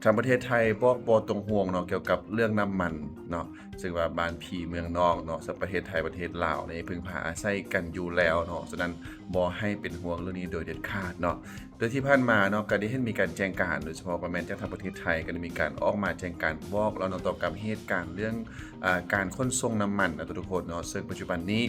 ທາງປະເທດໄທບອກບໍ່ຕ້ອງຫ່ວງເນາະ ກ່ຽວກັບເລື່ອງນ້ຳມັນເນາະ ເຊິ່ງວ່າບ້ານພີ່ເມືອງນ້ອງເນາະ ສຳປະເທດໄທປະເທດລາວນີ້ເພິ່ງພາອາໄສກັນຢູ່ແລ້ວເນາະ ສະນັ້ນບໍ່ໃຫ້ເປັນຫ່ວງເລື່ອງນີ້ໂດຍເດັດຂາດເນາະ. ໂດຍທີ່ຜ່ານມາເນາະ ກໍໄດ້ເຫັນມີການແຈ້ງການ ໂດຍສະເພາະກໍແມ່ນຈາກທາງປະເທດໄທ ກໍໄດ້ມີການອອກມາແຈ້ງການບອກແລ້ວເນາະ ຕໍ່ກັບເຫດການເລື່ອງ ອາ ການຂົນສົ່ງນ້ຳມັນນະທຸກຄົນເນາະ ເຊິ່ງປັດຈຸບັນນີ້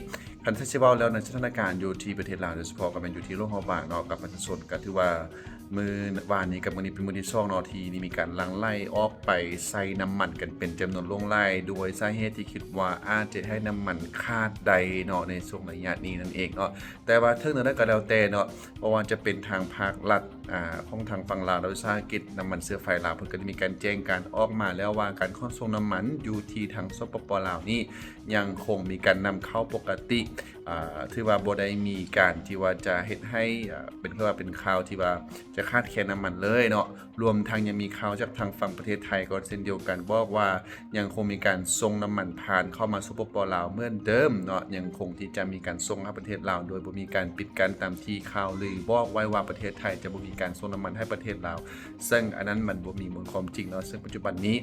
ຄັນຊິເວົ້າແລ້ວໃນສະຖານະການຢູ່ທີ່ປະເທດລາວ ໂດຍສະເພາະກໍແມ່ນຢູ່ທີ່ຫຼວງພະບາງເນາະ ກັບປະຊາຊົນ ກໍຖືວ່າມື້ວານນີ້ກັບມື້ນີ້ເປັນມື້ທີສອງເນາະ ທີ່ໄດ້ມີການຫຼັ່ງໄຫຼອອກໄປໃສ່ນ້ຳມັນກັນເປັນຈຳນວນຫຼວງຫຼາຍ ດ້ວຍສາເຫດທີ່ຄິດວ່າອາດຈະເຮັດໃຫ້ນ້ຳມັນຂາດໄດ້ເນາະ ໃນຊ່ວງໄລຍະນີ້ນັ້ນເອງເນາະ. ແຕ່ວ່າເຖິງແນວໃດກໍແລ້ວແຕ່ເນາະ ບໍ່ວ່າຈະເປັນທາງພາກລັດ ອາ ຂອງທາງຝັ່ງລາວ ລັດວິສາຫະກິດນ້ຳມັນເຊື້ອໄຟລາວ ເພິ່ນກໍໄດ້ມີການແຈ້ງການອອກມາແລ້ວວ່າ ການຂົນສົ່ງນ້ຳມັນຢູ່ທີ່ທາງ ສປປ ລາວນີ້ ຍັງຄົງມີການນຳເຂົ້າປົກກະຕິ ອາ ຖືວ່າບໍ່ໄດ້ມີການທີ່ວ່າຈະເຮັດໃຫ້ ອາ ເປັນ ຄືວ່າເປັນຂ່າວທີ່ວ່າຈະຂາດແຄນນ້ຳມັນເລີຍເນາະ. ລວມທັງຍັງມີຂ່າວຈາກທາງຝັ່ງປະເທດໄທກໍເຊັ່ນດຽວກັນ ບອກວ່າຍັງຄົງມີການສົ່ງນ້ຳມັນຜ່ານເຂົ້າມາ ສປປ ລາວ ເໝືອນເດີມເນາະ ຍັງຄົງທີ່ຈະມີການສົ່ງຫາປະເທດລາວ ໂດຍບໍ່ມີການປິດກັ້ນຕາມທີ່ຂ່າວລືບອກໄວ້ວ່າ ປະເທດໄທຈະບໍ່ມີການສົ່ງນ້ຳມັນໃຫ້ປະເທດລາວ ເຊິ່ງອັນນັ້ນມັນບໍ່ມີມູນຄວາມຈິງເນາະ. ເຊິ່ງປັດຈຸບັນນີ້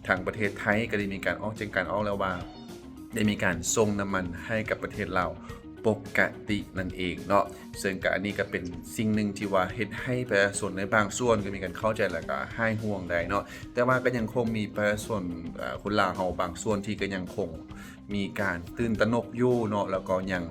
ທາງປະເທດໄທກໍໄດ້ມີການອອກແຈ້ງການອອກແລ້ວວ່າ ໄດ້ມີການສົ່ງນ້ຳມັນໃຫ້ກັບປະເທດລາວປົກກະຕິນັ້ນເອງເນາະ. ເຊິ່ງກະ ອັນນີ້ກໍເປັນສິ່ງໜຶ່ງທີ່ວ່າເຮັດໃຫ້ປະຊາຊົນໃນບາງສ່ວນກໍມີການເຂົ້າໃຈ ແລ້ວກໍຫາຍຫ່ວງໄດ້ເນາະ. ແຕ່ວ່າກໍຍັງຄົງມີປະຊາຊົນ ອາ ຄົນລາວເຮົາບາງສ່ວນທີ່ກໍຍັງຄົງມີການຕື່ນຕະໜົກຢູ່ເນາະ ແລ້ວກໍຍັງ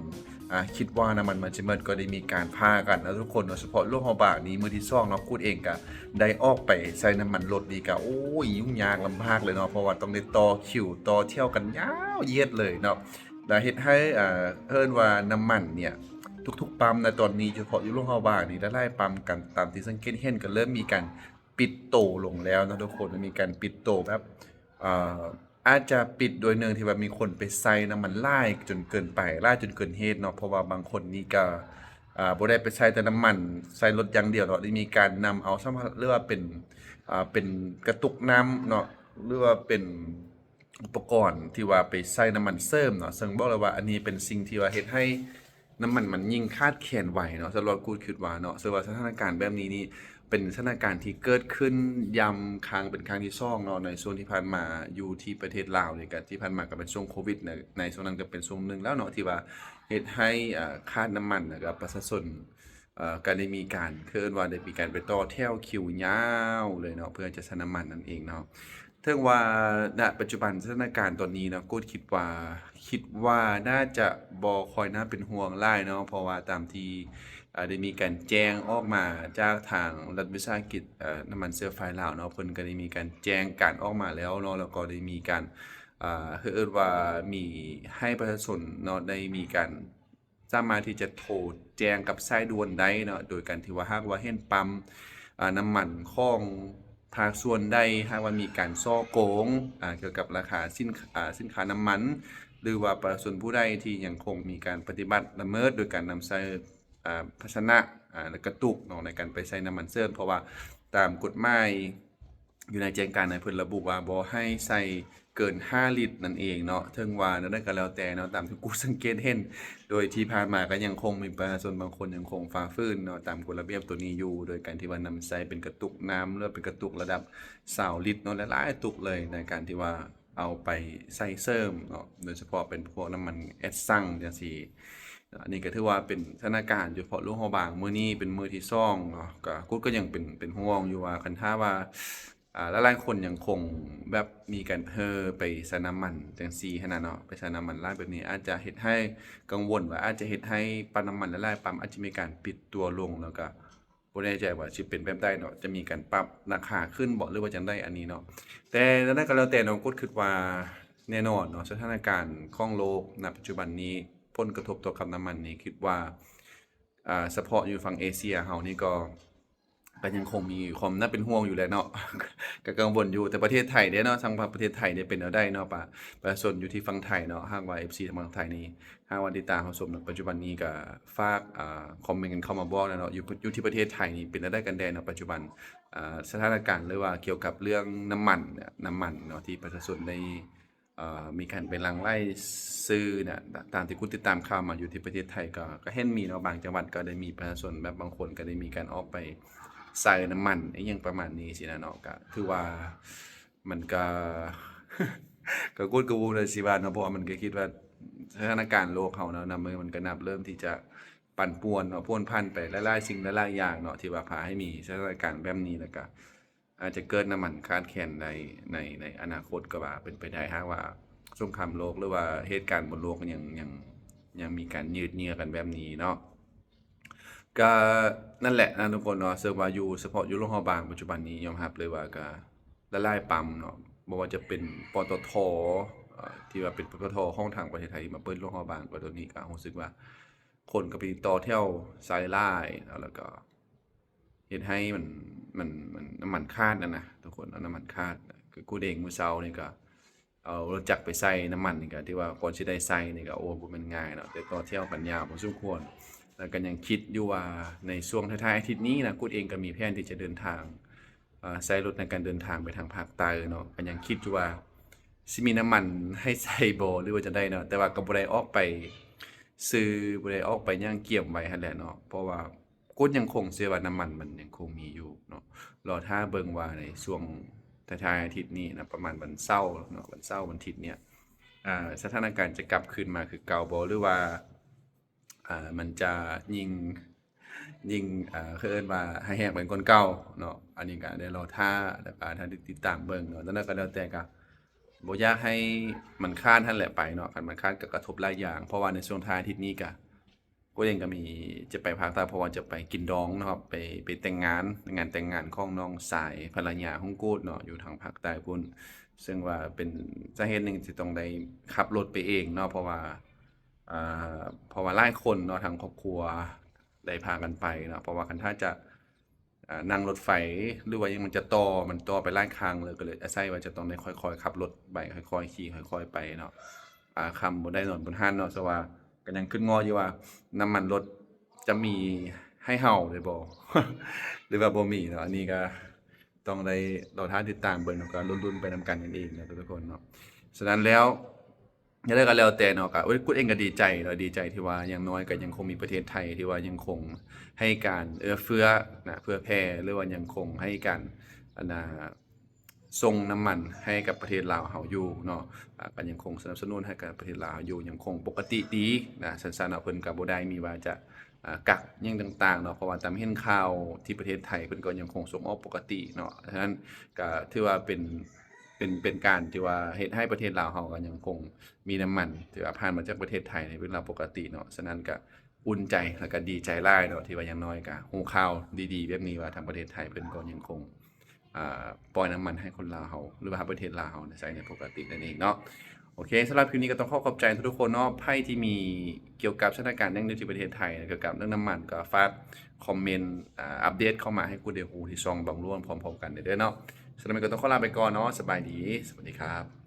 ອາ ຄິດວ່ານ້ຳມັນມັນຈະໝົດ ກໍໄດ້ມີການພາກັນເນາະທຸກຄົນເນາະ. ສະເພາະຫຼວງພະບາງນີ້ມື້ທີສອງເນາະ ກູດເອງກະໄດ້ອອກໄປໃສ່ນ້ຳມັນລົດນີ້ກະ ໂອ້ຍ ຫຍຸ້ງຍາກລຳບາກເລີຍເນາະ ເພາະວ່າຕ້ອງໄດ້ຕໍ່ຄິວຕໍ່ຖ້ຽວກັນຍາວຢຽດເລີຍເນາະ ແລະ ເຮັດໃຫ້ ເອີ ເອີ້ນວ່ານ້ຳມັນເນຍ ທຸກໆປ້ຳໃນຕອນນີ້ ສະເພາະຢູ່ຫຼວງພະບາງນີ້ ຫຼາຍໆປ້ຳກັນ ຕາມທີ່ສັງເກດເຫັນກໍເລີ່ມມີການປິດໂຕລົງແລ້ວເນາະທຸກຄົນ ມີການປິດໂຕແບບ ເອີ ອາດຈະປິດໂດຍເນື່ອງທີ່ວ່າມີຄົນໄປໃສ່ນ້ຳມັນຫຼາຍຈົນເກີນໄປ ຫຼາຍຈົນເກີນເຫດເນາະ ເພາະວ່າບາງຄົນນີ້ກໍ ອາ ບໍ່ໄດ້ໄປໃສ່ແຕ່ນ້ຳມັນໃສ່ລົດຢ່າງດຽວເນາະ ໄດ້ມີການນຳເອົາສຳພາ ຫຼືວ່າເປັນ ອາ ເປັນກະຕຸກນ້ຳເນາະ ຫຼືວ່າເປັນອຸປະກອນທີ່ວ່າໄປໃສ່ນ້ຳມັນເສີມເນາະ ເຊິ່ງບອກເລີຍວ່າອັນນີ້ເປັນສິ່ງທີ່ວ່າເຮັດໃຫ້ ນ້ຳມັນມັນຍິ່ງຂາດແຄນໄວເນາະ ສຳລັບກູດຄິດວ່າເນາະ ເຊິ່ງວ່າສະຖານະການແບບນີ້ນີ້ ເປັນສະຖານະການທີ່ເກີດຂຶ້ນຢ່ຳຄັ້ງເປັນຄັ້ງທີສອງເນາະ ໃນຊ່ວງທີ່ຜ່ານມາຢູ່ທີ່ປະເທດລາວນີ້ ກະທີ່ຜ່ານມາກໍເປັນຊ່ວງໂຄວິດນະ ໃນຊ່ວງນັ້ນກໍເປັນຊ່ວງໜຶ່ງແລ້ວເນາະ ທີ່ວ່າເຮັດໃຫ້ ອາ ຂາດນ້ຳມັນ ແລ້ວກໍປະຊາຊົນ ເອີ ກໍໄດ້ມີການ ເອີ້ນວ່າໄດ້ມີການໄປຕໍ່ແຖວຄິວຍາວເລີຍເນາະ ເພື່ອຈະໃຊ້ນ້ຳມັນນັ້ນເອງເນາະ. ເຖິງວ່າ ນະ ປັດຈຸບັນສະຖານະການຕອນນີ້ເນາະ ກູດຄິດວ່າ ຄິດວ່າໜ້າຈະບໍ່ຄ່ອຍໜ້າເປັນຫ່ວງຫຼາຍເນາະ ເພາະວ່າຕາມທີ່ ອາ ໄດ້ມີການແຈ້ງອອກມາຈາກທາງລັດວິສາຫະກິດ ເອີ ນ້ຳມັນເຊື້ອໄຟລາວເນາະ ເພິ່ນກໍໄດ້ມີການແຈ້ງການອອກມາແລ້ວເນາະ ແລ້ວກໍໄດ້ມີການ ອາ ເອີ້ນວ່າມີໃຫ້ປະຊາຊົນເນາະ ໄດ້ມີການ ສາມາດທີ່ຈະໂທແຈ້ງກັບສາຍດ່ວນໄດ້ເນາະ ໂດຍການທີ່ວ່າຫາກວ່າເຫັນປ້ຳ ອາ ນ້ຳມັນຂອງພາກສ່ວນໃດ ຫາກວ່າມີການສໍ້ໂກງ ອາ ກ່ຽວກັບລາຄາສິນ ອາ ສິນຄ້ານ້ຳມັນ ຫຼືວ່າປະຊາຊົນຜູ້ໃດທີ່ຍັງຄົງມີການປະຕິບັດລະເມີດ ໂດຍການນຳໃຊ້ ອາ ພາຊະນະ ອາ ແລະ ກະຕຸກເນາະ ໃນການໄປໃສ່ນ້ຳມັນເສີມ ເພາະວ່າຕາມກົດໝາຍ ຢູ່ໃນແຈ້ງການນັ້ນເພິ່ນລະບຸວ່າບໍ່ໃຫ້ໃສ່ເກີນຫ້າລິດນັ້ນເອງເນາະ. ເຖິງວ່າແນວໃດກໍແລ້ວແຕ່ເນາະ ຕາມທີ່ກູສັງເກດເຫັນ ໂດຍທີ່ຜ່ານມາກໍຍັງຄົງມີປະຊາຊົນບາງຄົນຍັງຄົງຝ່າຝືນເນາະ ຕາມກົດລະບຽບໂຕນີ້ຢູ່ ໂດຍການທີ່ວ່ານຳໃຊ້ເປັນກະຕຸກນ້ຳ ຫຼືວ່າເປັນກະຕຸກລະດັບຊາວລິດເນາະ ຫຼາຍໆຕຸກເລີຍ ໃນການທີ່ວ່າເອົາໄປໃສ່ເສີມເນາະ ໂດຍສະເພາະເປັນພວກນ້ຳມັນແອັດຊັງຈັ່ງຊີ້. ອັນນີ້ກໍຖືວ່າເປັນສະຖານະການຢູ່ເພາະຫຼວງພະບາງ ມື້ນີ້ເປັນມື້ທີສອງເນາະ ກໍ ກູດກໍຍັງເປັນ ເປັນຫ່ວງຢູ່ວ່າ ຄັນຖ້າວ່າ ອາ ຫຼາຍໆຄົນຍັງຄົງແບບມີການເຫີໄປໃສ່ນ້ຳມັນຈັ່ງຊີ້ຫັ້ນນະເນາະ ໄປໃສ່ນ້ຳມັນຫຼາຍແບບນີ້ ອາດຈະເຮັດໃຫ້ກັງວົນວ່າ ອາດຈະເຮັດໃຫ້ປ້ຳນ້ຳມັນຫຼາຍໆປ້ຳ ອາດຈະມີການປິດຕົວລົງ ແລ້ວກໍບໍ່ແນ່ໃຈວ່າຊິເປັນແບບໃດເນາະ ຈະມີການປັບລາຄາຂຶ້ນບໍ ຫຼືວ່າຈັ່ງໃດອັນນີ້ເນາະ. ແຕ່ແນວໃດກໍແລ້ວແຕ່ເນາະ ກູດຄິດວ່າແນ່ນອນເນາະ ສະຖານະການຂອງໂລກນະປັດຈຸບັນນີ້ ຜົນກະທົບຕໍ່ກັບນ້ຳມັນນີ້ ຄິດວ່າ ອາ ສະເພາະຢູ່ຝັ່ງເອເຊຍເຮົານີ້ກໍ ກໍຍັງຄົງມີຄວາມໜ້າເປັນຫ່ວງຢູ່ແຫຼະເນາະ ກໍກັງວົນຢູ່. ແຕ່ປະເທດໄທເດ້ເນາະ ທາງປະເທດໄທເດ້ເປັນແນວໃດເນາະ ປະ ປະຊາຊົນຢູ່ທີ່ຝັ່ງໄທເນາະ ຫາກວ່າເອັຟຊີທາງຝັ່ງໄທນີ້ ຫາກວ່າຕິດຕາມຮັບຊົມໃນປັດຈຸບັນນີ້ ກໍຝາກ ອາ ຄອມເມັນກັນເຂົ້າມາບອກແດ່ເນາະ ຢູ່ ຢູ່ທີ່ປະເທດໄທນີ້ເປັນແນວໃດກັນແດ່ເນາະ ປັດຈຸບັນ ອາ ສະຖານະການ ຫຼືວ່າກ່ຽວກັບເລື່ອງນ້ຳມັນ ນ້ຳມັນເນາະ ທີ່ປະຊາຊົນໄດ້ ເອີ ມີການໄປຫຼັ່ງໄຫຼຊື້ນະ ຕາມທີ່ກູດຕິດຕາມຂ່າວມາຢູ່ທີ່ປະເທດໄທ ກໍ ກໍເຫັນມີເນາະ ບາງຈັງຫວັດກໍໄດ້ມີປະຊາຊົນແບບບາງຄົນກໍໄດ້ມີການອອກໄປ ໃສ່ນ້ຳມັນ ອີ່ຫຍັງປະມານນີ້ຊີ້ນະເນາະ. ກະຖືວ່າມັນກະ ກະກຸດກະວົມແຫຼະຊິວ່າເນາະ ເພາະວ່າມັນກະຄິດວ່າສະຖານະການໂລກເຮົາເນາະ ນັບມື້ມັນກະນັບເລີ່ມທີ່ຈະປັ່ນປ່ວນເນາະ ພົ້ນຜ່ານໄປຫຼາຍໆສິ່ງຫຼາຍໆຢ່າງເນາະ ທີ່ວ່າພາໃຫ້ມີສະຖານະການແບບນີ້ ແລ້ວກະ ອາດຈະເກີດນ້ຳມັນຂາດແຄນໃນ ໃນ ໃນອະນາຄົດກໍວ່າເປັນໄປໄດ້ ຫາກວ່າສົງຄາມໂລກ ຫຼືວ່າເຫດການບົນໂລກຍັງ ຍັງ ຍັງມີການຍືດເຍື້ອກັນແບບນີ້ເນາະ. ກະນັ້ນແຫຼະນະທຸກຄົນເນາະ ເຊິ່ງວ່າຢູ່ ສະເພາະຢູ່ຫຼວງພະບາງປັດຈຸບັນນີ້ ຍອມຮັບເລີຍວ່າກະຫຼາຍໆປ້ຳເນາະ ບໍ່ວ່າຈະເປັນ ປຕທ ເອີ່ ທີ່ວ່າເປັນ ປຕທ ຂອງທາງປະເທດໄທ ທີ່ມາເປີດຫຼວງພະບາງ ກໍໂຕນີ້ກະຮູ້ສຶກວ່າຄົນກໍໄປຕໍ່ແຖວໃສ່ຫຼາຍເນາະ ແລ້ວກໍ ເຮັດໃຫ້ມັນ ມັນ ມັນ ນ້ຳມັນຂາດນັ້ນນະທຸກຄົນເນາະ ນ້ຳມັນຂາດ. ຄືກູດເອງມື້ເຊົ້ານີ້ກະເອົາລົດຈັກໄປໃສ່ນ້ຳມັນນີ້ກະ ທີ່ວ່າກ່ອນຊິໄດ້ໃສ່ນີ້ກະ ໂອ້ ບໍ່ແມ່ນງ່າຍເນາະ ແຕ່ຕໍ່ແຖວກັນຍາວພໍສົມຄວນ. ແລ້ວກະຍັງຄິດຢູ່ວ່າໃນຊ່ວງທ້າຍໆອາທິດນີ້ນະ ກູດເອງກະມີແຜນທີ່ຈະເດີນທາງ ເອີ່ ໃຊ້ລົດໃນການເດີນທາງໄປທາງພາກໃຕ້ເນາະ ກະຍັງຄິດຢູ່ວ່າຊິມີນ້ຳມັນໃຫ້ໃສ່ບໍ່ ຫຼືວ່າຈັ່ງໃດເນາະ. ແຕ່ວ່າກະບໍ່ໄດ້ອອກໄປຊື້ ບໍ່ໄດ້ອອກໄປຫຍັງກຽມໄວ້ຫັ້ນແຫຼະເນາະ ເພາະວ່າ ກໍຍັງຄົງເຊື່ອວ່ານ້ຳມັນມັນຍັງຄົງມີຢູ່ເນາະ. ລໍຖ້າເບິ່ງວ່າໃນຊ່ວງທ້າຍໆອາທິດນີ້ນະ ປະມານວັນເສົາເນາະ ວັນເສົາວັນອາທິດເນຍ ອາ ສະຖານະການຈະກັບຄືນມາຄືເກົ່າບໍ່ ຫຼືວ່າ ອາ ມັນຈະຍິ່ງ ຍິ່ງ ອາ ເຂົາເອີ້ນວ່າຮ້າຍແຮງໄປກວ່າເກົ່າເນາະ. ອັນນີ້ກະໄດ້ລໍຖ້າ ແລ້ວກະຖ້າຕິດຕາມເບິ່ງເນາະ. ແຕ່ນັ້ນກະແລ້ວແຕ່ ກະບໍ່ຢາກໃຫ້ມັນຂາດຫັ້ນແຫຼະໄປເນາະ ຄັນມັນຂາດກະກະທົບຫຼາຍຢ່າງ ເພາະວ່າໃນຊ່ວງທ້າຍອາທິດນີ້ກະ ກູດເອງກະມີຈະໄປພາກໃຕ້ ເພາະວ່າຈະໄປກິນດອງເນາະ ໄປ ໄປແຕ່ງງານ ງານແຕ່ງງານຂອງນ້ອງຊາຍພັນລະຍາຂອງກູດເນາະ ຢູ່ທາງພາກໃຕ້ພຸ້ນ ເຊິ່ງວ່າເປັນສາເຫດໜຶ່ງທີ່ຕ້ອງໄດ້ຂັບລົດໄປເອງເນາະ ເພາະວ່າ ເອີ່ ເພາະວ່າຫຼາຍຄົນເນາະ ທາງຄອບຄົວໄດ້ພາກັນໄປເນາະ ເພາະວ່າຄັນຖ້າຈະ ອ່າ ນັ່ງລົດໄຟ ຫຼືວ່າຫຍັງ ມັນຈະຕໍ່ ມັນຕໍ່ໄປຫຼາຍຄັ້ງເລີຍ ກໍເລີຍອາໄສວ່າຈະຕ້ອງໄດ້ຄ່ອຍໆຂັບລົດໄປ ຄ່ອຍໆຂີ່ ຄ່ອຍໆໄປເນາະ ອ່າ ຄ່ຳບໍ່ໄດ້ນອນບົນຫັ້ນເນາະ. ສະວ່າກໍຍັງຄຶດງໍຢູ່ວ່ານ້ຳມັນລົດຈະມີໃຫ້ເຮົາໄດ້ບໍ່ ຫຼືວ່າບໍ່ມີເນາະ. ອັນນີ້ກໍຕ້ອງໄດ້ລໍຖ້າຕິດຕາມເບິ່ງ ແລ້ວກໍລຸ້ນໆໄປນຳກັນນັ້ນເອງເນາະທຸກຄົນເນາະ. ສະນັ້ນແລ້ວ ຢ່າງໃດກໍແລ້ວແຕ່ເນາະ ກໍ ໂອ້ຍ ກູດເອງກໍດີໃຈເນາະ ດີໃຈທີ່ວ່າຢ່າງໜ້ອຍກໍຍັງຄົງມີປະເທດໄທທີ່ວ່າຍັງຄົງໃຫ້ການເອື້ອເຟື້ອນະ ເຜື່ອແຜ່ ຫຼືວ່າຍັງຄົງໃຫ້ການ ອັນນ່າ ສົ່ງນ້ຳມັນໃຫ້ກັບປະເທດລາວເຮົາຢູ່ເນາະ ອາ ກໍຍັງຄົງສະໜັບສະໜູນໃຫ້ກັບປະເທດລາວເຮົາຢູ່ ຍັງຄົງປົກກະຕິດີນະ. ຊັ້ນໆເນາະ ເພິ່ນກໍບໍ່ໄດ້ມີວ່າຈະ ອາ ກັກຫຍັງຕ່າງໆເນາະ ເພາະວ່າຕາມເຫັນຂ່າວທີ່ປະເທດໄທ ເພິ່ນກໍຍັງຄົງສົ່ງອອກປົກກະຕິເນາະ. ສະນັ້ນກໍຖືວ່າເປັນ ເປັນ ເປັນການທີ່ວ່າເຮັດໃຫ້ປະເທດລາວເຮົາກໍຍັງຄົງມີນ້ຳມັນທີ່ວ່າຜ່ານມາຈາກປະເທດໄທໃນເວລາປົກກະຕິເນາະ. ສະນັ້ນກໍອຸ່ນໃຈ ແລ້ວກໍດີໃຈຫຼາຍເນາະ ທີ່ວ່າຢ່າງໜ້ອຍກໍຮູ້ຂ່າວດີໆແບບນີ້ວ່າ ທາງປະເທດໄທເພິ່ນກໍຍັງຄົງ ອາ ປ່ອຍນ້ຳມັນໃຫ້ຄົນລາວເຮົາ ຫຼືວ່າໃຫ້ປະເທດລາວເຮົາໃຊ້ໃນປົກກະຕິນັ້ນເອງເນາະ. ໂອເຄ ສຳລັບຄລິບນີ້ກໍຕ້ອງຂໍຂອບໃຈທຸກໆຄົນເນາະ. ໃຜທີ່ມີກ່ຽວກັບສະຖານະການແນວໃດທີ່ປະເທດໄທ ກ່ຽວກັບເລື່ອງນ້ຳມັນ ກໍຝາກຄອມເມັນ ອາ ອັບເດດເຂົ້າມາໃຫ້ກູດໄດ້ຮູ້ທີ່ຊ່ອງບາງຫຼວງພ້ອມໆກັນເດີ້ເນາະ. ສຳລັບມື້ນີ້ກໍຕ້ອງຂໍລາໄປກ່ອນເນາະ. ສະບາຍດີ ສະຫວັດດີຄັບ.